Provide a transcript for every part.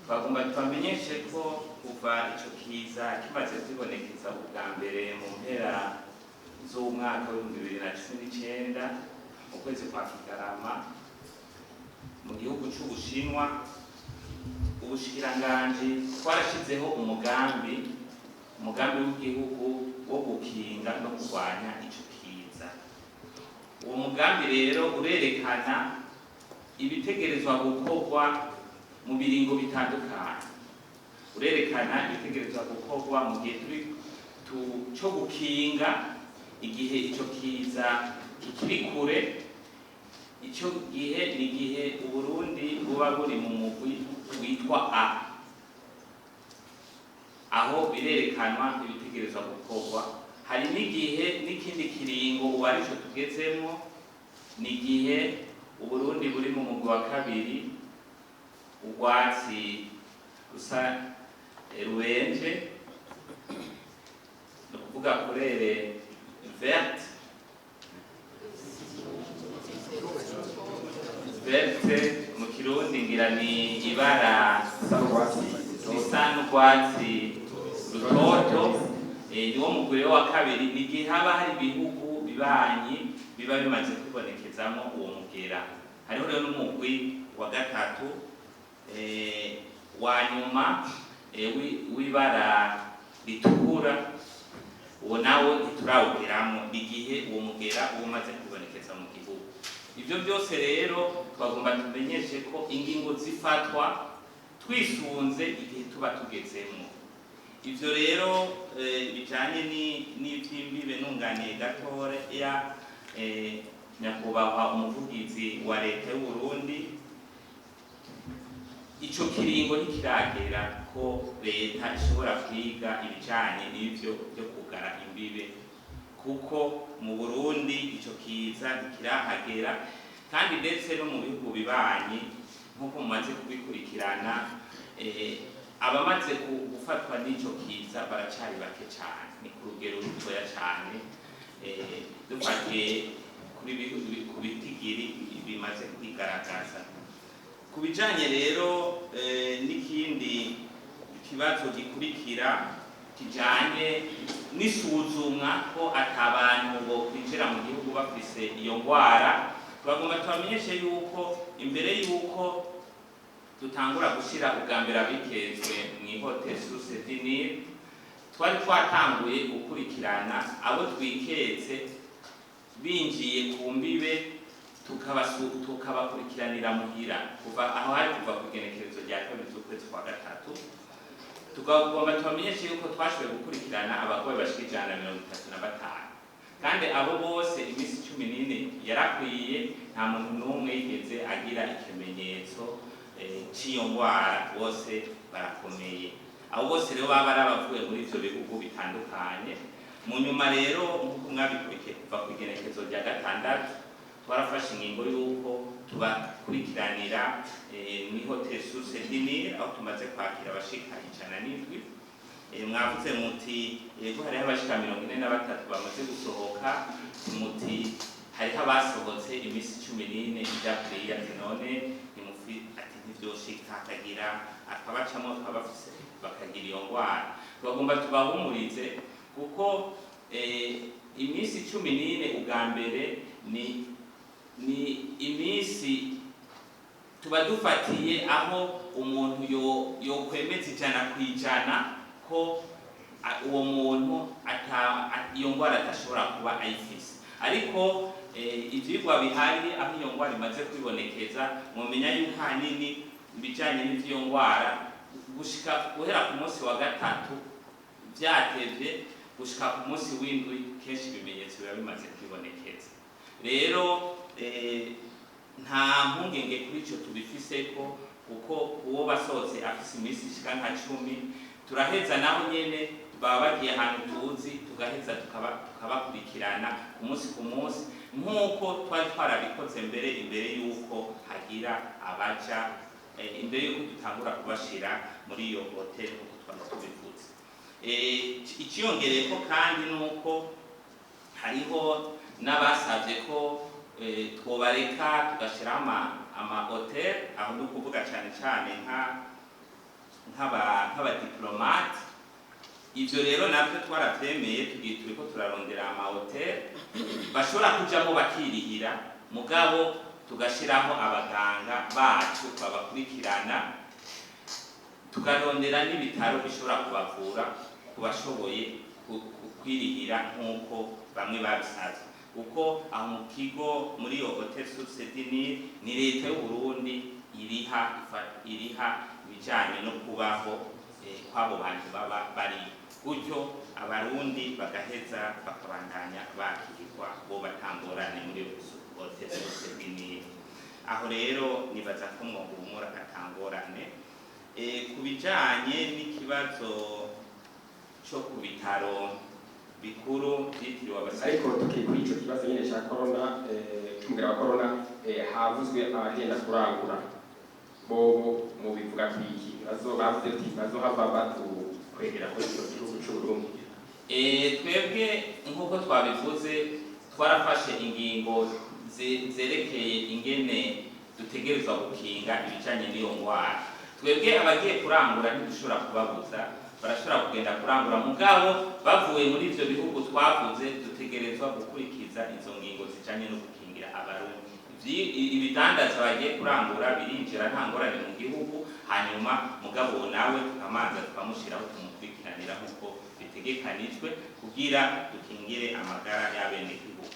Twagomba tubamenyeshe ko kuva ico kiza kimaze kwibonekeza ubwa mbere mu mpera z'umwaka w'2019, mu kwezi kwa Kigarama, mu gihugu c'Ubushinwa, ubushikiranganji twarashizeho umugambi w'igihugu wo gukinga no kurwanya ico kiza. Uwo mugambi rero urerekana ibitegerezwa gukorwa mu biringo bitandukanye, urerekana ibitegerezwa gukorwa mu gihe turi co gukinga, igihe ico kiza kikiri kure. Ico gihe ni igihe Uburundi buba buri mu mugwi witwa A. Aho birerekanwa ibitegerezwa gukorwa. Hari n'igihe n'ikindi kiringo, ubu arico tugezemwo, ni igihe Uburundi buri mu mugwi wa kabiri, urwatsi rusa rubenje, ni ukuvuga couleur verte. Verte mu Kirundi ngira ni ibara risa n'urwatsi rutoto. Niwo mugwi rero wa kabiri, ni igihe haba hari ibihugu bibanyi biba bimaze kwibonekezamo uwo mugera. Hariho rero n'umugwi wa gatatu, wa nyuma, w'ibara ritukura. Uwo nawo ntiturawugeramo, ni igihe uwo mugera uba umaze kwibonekeza mu gihugu. Ivyo byose rero twagomba tumenyeshe ko ingingo zifatwa twisunze igihe tuba tugezemo. Ivyo rero bijanye n'ivy'imbibe, nunganiye gatoya nyakubahwa umuvugizi wa leta y'u Burundi, ico kiringo ntikiragera ko leta ishobora kwiga ibijanye n'ivyo byo kugara imbibe, kuko mu Burundi ico kiza ntikirahagera, kandi ndetse no mu bihugu bibanyi, nk'uko mumaze kubikurikirana, abamaze gufatwa n'ico kiza baracari bake cane, ni ku rugero rutoya cane, dufatiye kuri ku bitigiri bimaze kwigaragaza. Ku bijanye rero n'ikindi kibazo gikurikira kijanye n'isuzumwa ko atabantu bo kwinjira mu gihugu bafise iyo ngwara, bagomba tubamenyeshe yuko imbere yuko dutangura gushira ubwa mbere abikezwe mw'ihoteli Source du Nil, twari twatanguye gukurikirana abo twiketse binjiye ku mbibe, tukabakurikiranira muhira kuva aho hari kuva ku igenekerezo rya 2 z'ukwezi kwa gatatu. Tukagomba tubamenyeshe yuko twashoboye gukurikirana abarwayi bashika 135, kandi abo bose iminsi 14 yarakwiye, nta muntu n'umwe yigeze agira ikimenyetso c'iyo ngwara, bose barakomeye. Abo bose rero baba ari abavuye muri ivyo bihugu bitandukanye. Mu nyuma rero, nk'uko mwabikurikiye, kuva ku igenekerezo rya 6 twarafashe ingingo y'uko tubakurikiranira mw'ihoteli Source du Nil, aho tumaze kwakira abashika 107. Mwavuze muti yego, hariho abashika 43 bamaze gusohoka, muti hariho abasohotse iminsi 14 idakwiye, ati none ntimufi, ati ntivyoshika hakagira akabacamo bakaba bafise bakagira iyo ngwara. Bagomba tubahumurize kuko iminsi 14 ubwa mbere ni iminsi tuba dufatiye aho umuntu yokwemeza 100% ko uwo muntu iyo ngwara adashobora kuba ayifise. Ariko ivyigwa bihari aho iyo ngwara imaze kwibonekeza, mumenya yuko ahanini ibijanye n'ivy'iyo ngwara gushika guhera ku munsi wa gatatu vyatevye gushika ku munsi w'indwi, kenshi ibimenyetso biba bimaze kwibonekeza. Rero nta mpungenge kuri ico tubifiseko, kuko uwo basohotse afise iminsi ishika nka 10, turaheza naho nyene baba bagiye ahantu tuzi, tugaheza tukabakurikirana ku munsi ku munsi, nk'uko twari twarabikoze mbere imbere y'uko hagira abaja, imbere y'uko dutangura kubashira muri iyo hoteli, nk'uko twari tubivuze. Iciyongereyeko kandi nuko hariho n'abasavye ko twobareka tugashiraho ama hotel. Aho ni ukuvuga cane cane nka nk'abadiplomate. Ivyo rero navyo twaravyemeye, tugiye turiko turarondera amahoteli bashobora kujamo bakirihira, mugabo tugashiraho abaganga bacu babakurikirana, tukarondera n'ibitaro bishobora kubavura ku bashoboye kwirihira nk'uko bamwe babisabye, kuko aho mu kigo muri iyo Hotel Source du Nil ni leta y'u Burundi iriha ibijanye no kubaho kw'abo bantu baba bari gutyo, Abarundi bagaheza bakabandanya bakirwa bo batangorane muri iyo Hotel Source du Nil. Aho rero nibaza ko mwohumura atangorane. Ku bijanye n'ikibazo co ku bitaro bikuru vyitiriwe abasirikare, Ariko tukiri kuri ico kibazo nyene ca corona, c'umugera wa corona, havuzwe abagenda kurangura, bobo mubivuga kwiki? Bazo bavuze ati bazohava batukwegera kuri ico gihugu c'Uburundi. Twebwe nk'uko twabivuze, twarafashe ingingo zerekeye ingene dutegerezwa gukinga ibijanye n'iyo ngwara. Twebwe abagiye kurangura ntidushobora kubabuza, barashobora kugenda kurangura, mugabo bavuye muri ivyo bihugu twavuze, dutegerezwa gukurikiza izo ngingo zijanye no gukingira Abarundi. Ibidandazwa bagiye kurangura birinjira nta ngorane mu gihugu, hanyuma mugabo nawe tukamanza tukamushiraho, tumukurikiranira nk'uko bitegekanijwe kugira dukingire amagara y'abenegihugu.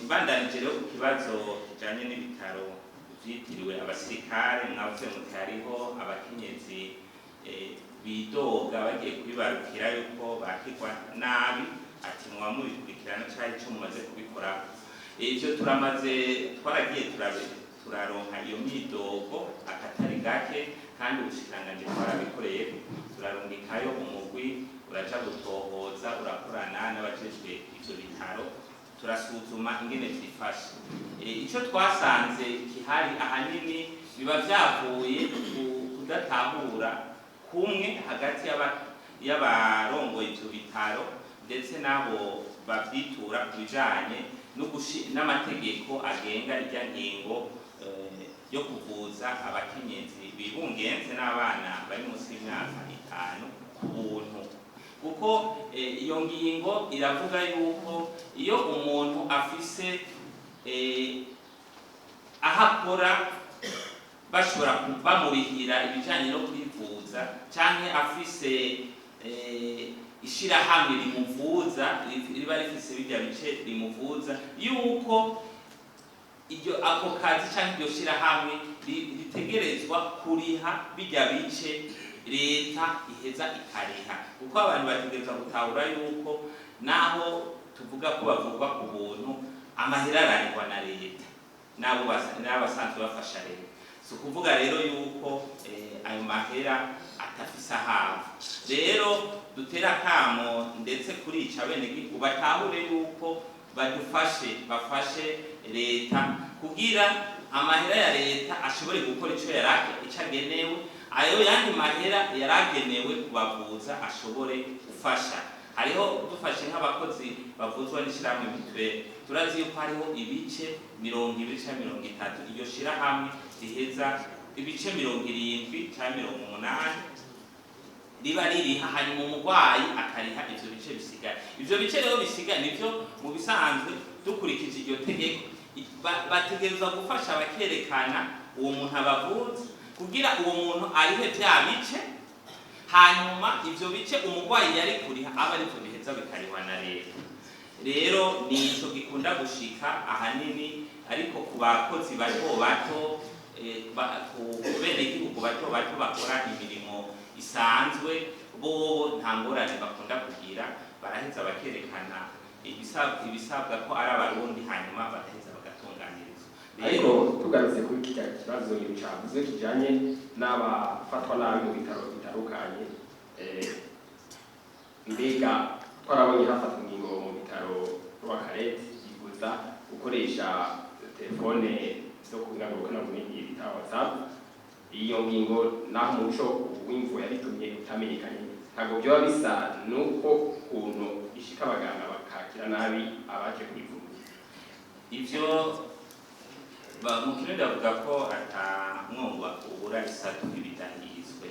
Mbandanije rero ku kibazo kijanye n'ibitaro vyitiriwe abasirikare, mwavuze muti hariho abakenyezi bidoga bagiye kwibarukira yuko bakirwa nabi, ati muba mubikurikirana cari ico mumaze kubikora? Ivyo turamaze, twaragiye turaronka iyo myidogo akatari gake, kandi ubushikiranganji twarabikoreye, turarungikayo umugwi, uraja gutohoza, urakorana n'abajejwe ivyo bitaro, turasuzuma ingene vyifashe. Ico twasanze kihari ahanini biba vyavuye ku kudatahura kumwe hagati y'abarongoye ivyo bitaro ndetse n'abo bavyitura ku bijanye n'amategeko agenga irya ngingo yo kuvuza abakenyezi bibungenze n'abana bari munsi y'imyaka 5 ku buntu, kuko iyo ngingo iravuga yuko iyo umuntu afise aho akora bashobora bamurihira ibijanye no kwivuza, canke afise ishirahamwe rimuvuza, riba rifise birya bice rimuvuza, yuko iryo ako kazi canke iryo shirahamwe ritegerezwa kuriha birya bice leta iheza ikariha, kuko abantu bategerezwa gutahura yuko naho tuvuga ko bavurwa ku buntu, amahera ararihwa na leta n'abo n'abasanzwe bafasha leta. Si ukuvuga rero yuko ayo mahera atafise ahava. Rero dutera akamo ndetse kurica abenegihugu batahure yuko badufashe, bafashe leta kugira amahera ya leta ashobore gukora ico yarake ico agenewe, ayo yandi mahera yaragenewe kubavuza ashobore gufasha. Hariho dufashe nk'abakozi bavuzwa n'ishirahamwe mituweli, turazi yuko hariho ibice 20 canke 30 iryo shirahamwe riheza, ibice 70 canke 80 riba ririha, hanyuma umurwayi akariha ivyo bice bisigaye. Ivyo bice rero bisigaye nivyo mu bisanzwe dukurikije iryo tegeko bategerezwa gufasha bakerekana uwo muntu abavuza, kugira uwo muntu arihe vya bice, hanyuma ivyo bice umurwayi yari kuriha aba arivyo biheza bikarihwa na leta. Rero ni ico gikunda gushika ahanini, ariko ku bakozi bato bato, ku benegihugu bato bato bakora imirimo isanzwe, bo nta ngorane bakunda kugira, baraheza bakerekana ibisabwa ko ari Abarundi, hanyuma bagaheza bagatunganirizwa. Ariko tugarutse kuri kirya kibazo cavuzwe kijanye n'abafatwa nabi mu bitaro bitandukanye, mbega twarabonye hafatwa ingingo mu bitaro Rwakarete ibuza gukoresha telefone zo ngurukanabumenyi bita WhatsApp. Iyo ngingo naho umuco w'imvo yabitumye utamenyekanye, ntabwo byoba bisa nuko ukuntu ishika abaganga bakakira nabi abaje kwivuza? Ivyo mu Kirundi bavuga ko ata mwongo ubura isatu ibidahizwe.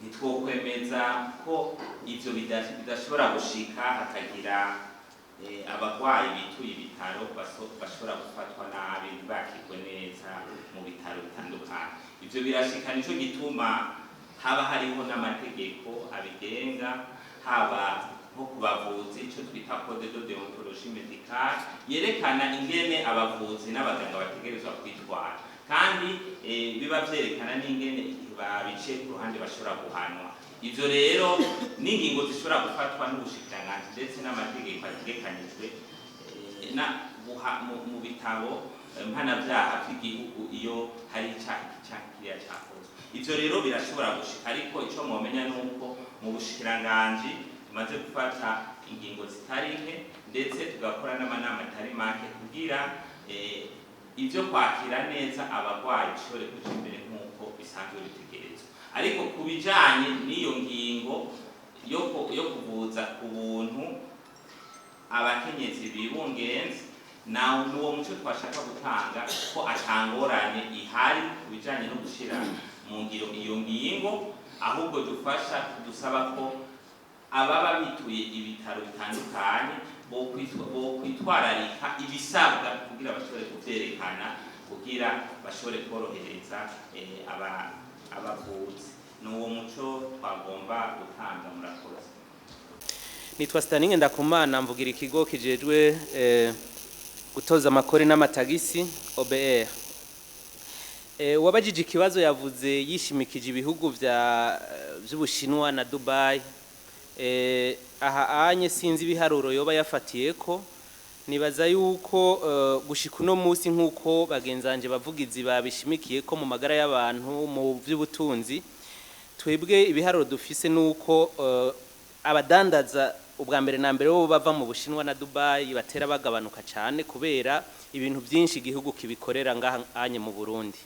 Ntitwokwemeza ko ivyo bidashobora gushika hakagira abarwayi bituye ibitaro bashobora gufatwa nabi, ntibakirwe neza mu bitaro bitandukanye. Ivyo birashika, nico gituma haba hariho n'amategeko abigenga, haba nko ku bavuzi, ico twita code de déontologie médicale, yerekana ingene abavuzi n'abaganga bategerezwa kwitwara, kandi biba vyerekana n'ingene igihe babiciye ku ruhande bashobora guhanwa. Ivyo rero n'ingingo zishobora gufatwa n'ubushikiranganji, ndetse n'amategeko ategekanijwe na guha mu bitabo mpanavyaha vy'igihugu iyo hari icaha iki canke kiriya cakozwe. Ivyo rero birashobora gushika, ariko ico mwomenya nuko mu bushikiranganji tumaze gufata ingingo zitari nke, ndetse tugakora n'amanama atari make kugira ivyo kwakira neza abarwayi bishobore kuja imbere nk'uko bisanzwe bitegerezwa. Ariko ku bijanye n'iyo ngingo yo kuvuza ku buntu abakenyezi bibungenze, nawo nuwo muco twashaka gutanga, ko atangorane ihari ku bijanye no gushira mu ngiro iyo ngingo, ahubwo dufasha dusaba ko ababa bituye ibitaro bitandukanye bokwitwararika ibisabwa kugira bashobore kuvyerekana, kugira bashobore korohereza abavuzi. Ni uwo muco twagomba gutanga. Murakoze. Nitwa Staninge Ndakumana, mvugira ikigo kijejwe gutoza amakori n'amatagisi, OBR. Uwabajije ikibazo yavuze yishimikije ibihugu vya vy'Ubushinwa na Dubai. Aha anye sinzi ibiharuro yoba yafatiye ko. Nibaza yuko gushika uno munsi, nk'uko bagenzanje bavugizi babishimikiye ko mu magara y'abantu, mu by'ubutunzi, twebwe ibiharuro dufise nuko abadandaza ubwa mbere na mbere bo bava mu Bushinwa na Dubai batera bagabanuka cyane, kubera ibintu byinshi igihugu kibikorera ngaha anye mu Burundi.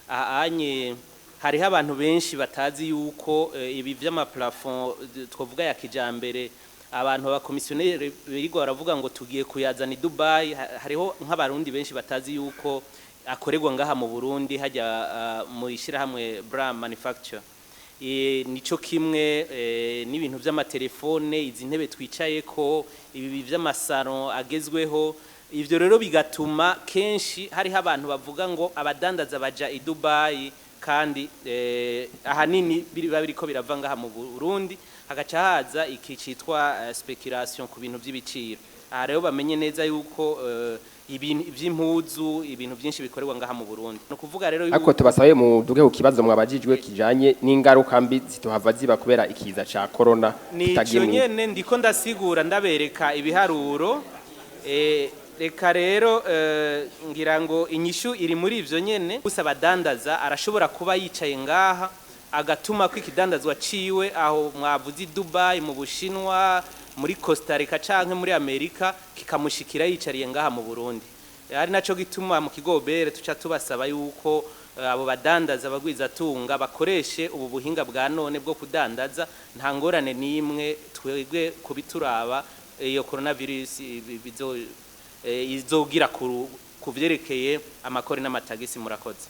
Aha anye hariho abantu benshi batazi yuko ibi vy'amaplafond twovuga ya kijambere, abantu abakomisiyoneri birirwa baravuga ngo tugiye kuyazana i Dubai, hariho nk'abarundi benshi batazi yuko akorerwa ngaha mu Burundi, hajya mu ishyirahamwe Bram Manufacture. Nico kimwe n'ibintu vy'amatelefone, izi ntebe twicaye ko, ibi vy'amasaro agezweho. Ivyo rero bigatuma kenshi hariho abantu bavuga ngo abadandaza baja i Dubai, kandi ahanini biba biriko birava ngaha mu Burundi, hagaca haza iki citwa speculation ku bintu vy'ibiciro. Aha rero bamenye neza yuko ibintu vy'impuzu, ibintu byinshi bikorerwa ngaha mu Burundi. No kuvuga rero Ariko tubasabe muduge ku kibazo mwabajijwe kijanye n'ingaruka mbi zitohava ziba kubera ikiza ca corona Nico nyene ndiko ndasigura, ndabereka ibiharuro. Reka rero ngira ngo inyishu iri muri ivyo nyene. Gusa abadandaza arashobora kuba yicaye ngaha agatuma ko ikidandazwa ciwe aho mwavuze i Dubai, mu Bushinwa, muri Costa Rica canke muri Amerika, kikamushikira yicariye ngaha mu Burundi. Ari naco gituma mu kigo OBR tuca tubasaba yuko abo badandaza bagwizatunga bakoreshe ubu buhinga bwa none bwo kudandaza. Nta ngorane n'imwe twebwe kubituraba iyo coronavirus izogira ku vyerekeye amakori n'amatagisi. Murakoze.